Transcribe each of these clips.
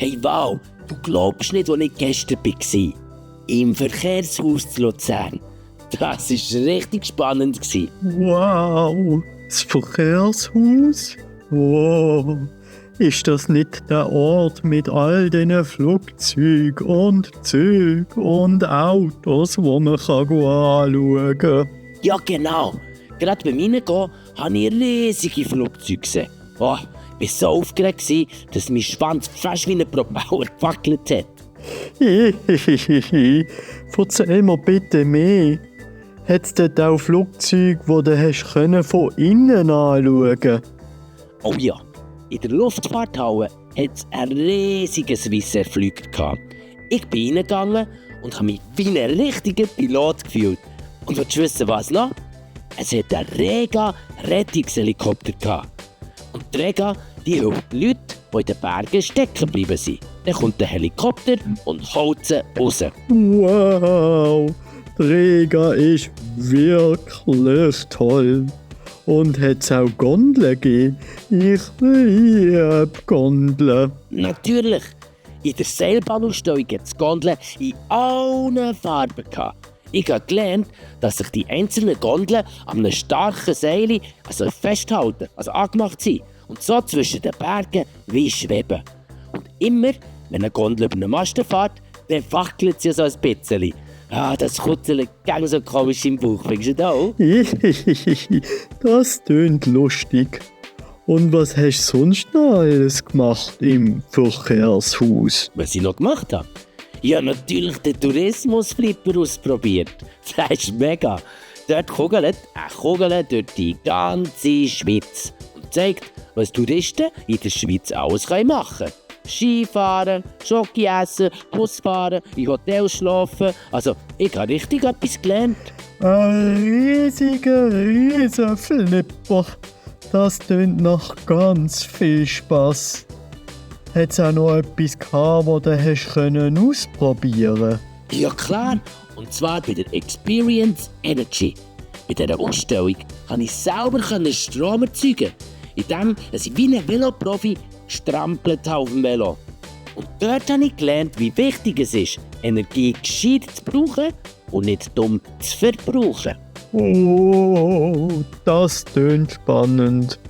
Hey wow, du glaubst nicht, wo ich gestern war. Im Verkehrshaus zu Luzern. Das war richtig spannend. Wow, das Verkehrshaus? Wow, ist das nicht der Ort mit all diesen Flugzeugen und Zügen und Autos, wo man anschauen kann? Ja genau. Gerade beim Reingehen habe ich riesige Flugzeuge gesehen. Oh, ich war so aufgeregt, dass mein Schwanz fast wie ein Propeller gewackelt hat. Erzähl mir bitte mehr. Hat es dort auch Flugzeuge, die du hast von innen anschauen konntest? Oh ja, in der Luftfahrthalle hat es einen riesigen Swissair-Flüger gehabt. Ich bin reingegangen und habe mich wie ein richtiger Pilot gefühlt. Und willst du wissen, was noch? Es hat einen Rega-Rettungshelikopter gehabt. Und die Rega, die hilft Leute, die in den Bergen stecken geblieben sind. Dann kommt der Helikopter und holt sie raus. Wow, die Rega ist wirklich toll. Und hat es auch Gondeln gegeben? Ich liebe Gondeln. Natürlich. In der Seilbahnausstellung hat es Gondeln in allen Farben gehabt. Ich habe gelernt, dass sich die einzelnen Gondeln an einem starken Seil festhalten, angemacht sind. Und so zwischen den Bergen wie schweben. Und immer, wenn eine Gondel über einen Masten fährt, dann wackelt sie so ein bisschen. Ah, das Kutzelt gang so komisch im Bauch, findest du das auch? Das tönt lustig. Und was hast du sonst noch alles gemacht im Verkehrshaus? Was ich noch gemacht habe? Ich habe natürlich den Tourismusflipper ausprobiert. Das ist mega. Dort kugelt eine Kugel durch die ganze Schweiz und zeigt, was Touristen in der Schweiz alles machen können. Skifahren, Schoki essen, Busfahren, in Hotels schlafen. Also, ich habe richtig etwas gelernt. Ein riesiger Flipper. Das tönt nach ganz viel Spass. Hat es auch noch etwas gehabt, das du ausprobieren konntest? Ja klar, und zwar bei der Experience Energy. Bei dieser Ausstellung konnte ich selber Strom erzeugen, indem ich wie ein Veloprofi gestrampelt habe auf dem Velo. Und dort habe ich gelernt, wie wichtig es ist, Energie gescheit zu brauchen und nicht dumm zu verbrauchen. Oh, das tönt spannend.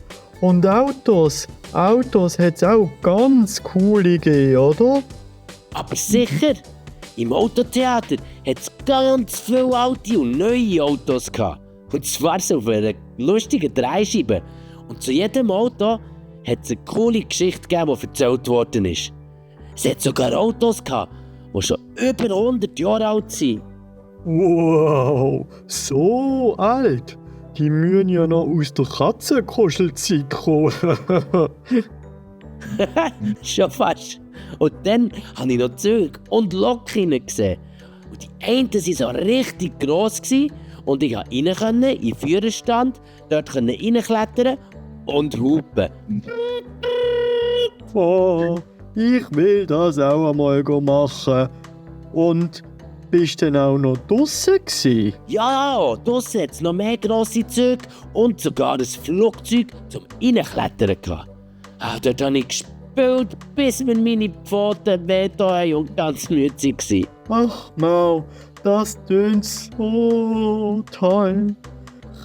Und Autos hat es auch ganz coole gegeben, oder? Aber sicher, im Autotheater hat es ganz viele alte und neue Autos gehabt. Und zwar so auf einer lustigen Dreischeibe. Und zu jedem Auto hat es eine coole Geschichte gegeben, die erzählt worden ist. Es hat sogar Autos gehabt, die schon über 100 Jahre alt sind. Wow, so alt? Die müssen ja noch aus der Katzenkuschelzeit kommen. Schon fast. Und dann habe ich noch Züge und Lokinnen gesehen. Und die einen waren so richtig gross und ich konnte rein in den Führerstand, dort reinklettern und hupen. Oh, ich will das auch einmal machen. Und bist du dann auch noch draussen gewesen? Ja, draussen hat es noch mehr grosse Züge und sogar ein Flugzeug zum Reinklettern gehabt. Dort habe ich gespielt, bis mir meine Pfoten wehgetan und ganz müde waren. Ach Mau, das tönt so toll.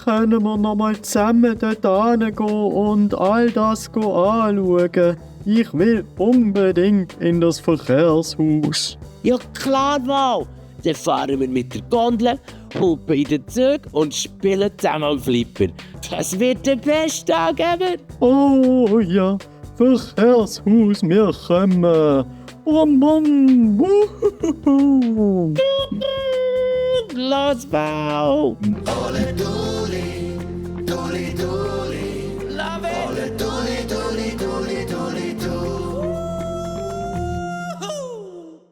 Können wir noch mal zusammen dort hingehen und all das anschauen? Ich will unbedingt in das Verkehrshaus. Ja klar, Mal. Dann fahren wir mit der Gondel, hupen in den Zug und spielen zusammen am Flipper. Das wird der beste Tag ever. Oh ja, Verkehrshaus, wir kommen. Bum, bum, wuhuhu. Los, Bau! Ole Doli.